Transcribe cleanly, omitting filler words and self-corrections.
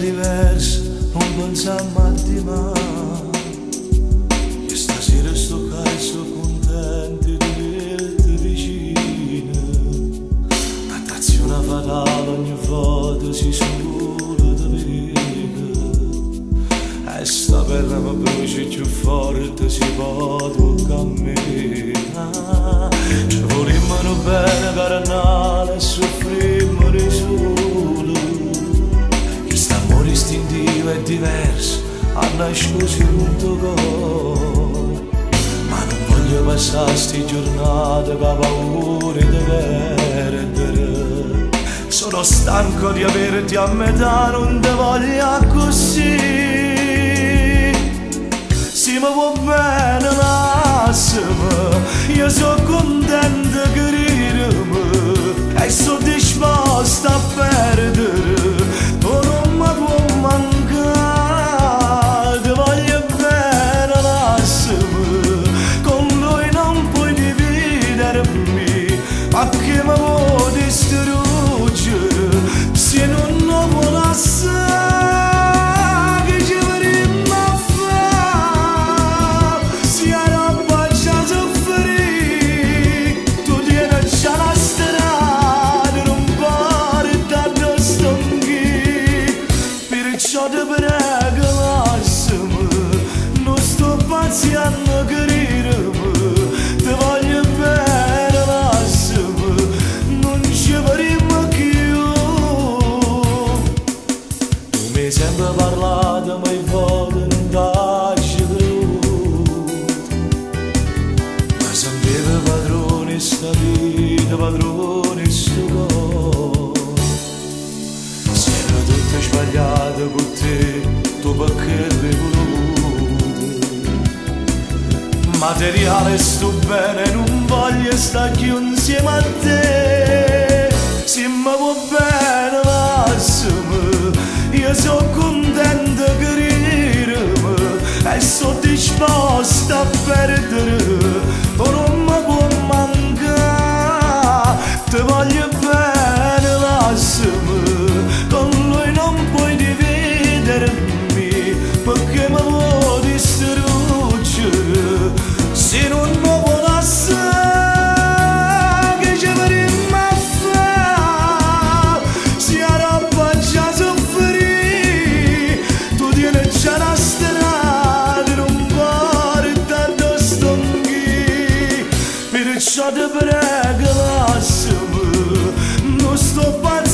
diversi, non pensiamo a dimani. E stasera sto qua e sono contento di averti vicino. Attrazione fatale ogni volta si solo da vedere. E sta pelle mi brucia più forte, si può camminare. Ci volimmo bene carnale e soffrimmo di solo. Quest'amore istintivo è diverso, ha nascosto un tuo cuore. Ma non voglio passare sti giornate che paura di perdere. Sono stanco di averti a metà, non ti voglio così. Se mi vuoi bene lasciami, io sono contento che rirmi e sono disposto a perdere, tu non mi puoi mancare. Ti voglio bene lasciami, con lui non puoi dividermi, ma che mi vuoi distruggere se non lo vuoi lasciare? Ti prego lasciami, non sto pazziando credimi, ti voglio bene lasciami, non ci vedremo più. Tu mi hai sempre parlato ma in volte non t'hai creduto, ma sentivo padrone sta vita, padrone sto cuore. Tutto sbagliato con te, tu perché l'hai voluto. Materiale sto bene, non voglio stare più insieme a te. Se mi vuoi bene lasciami, io sono contento che rirmi e sono disposto a perdere, tu non mi puoi mancare. Ti voglio bene lasciami, con lui non puoi dividermi, perché mi vuoi distruggere se non mi vuoi lasciare. Che ci vorremmo a fare se la roba già soffrì, tu tieni già la strada, non porta dove sto qui. Perciò ti prego lasciami, non sto pazzo.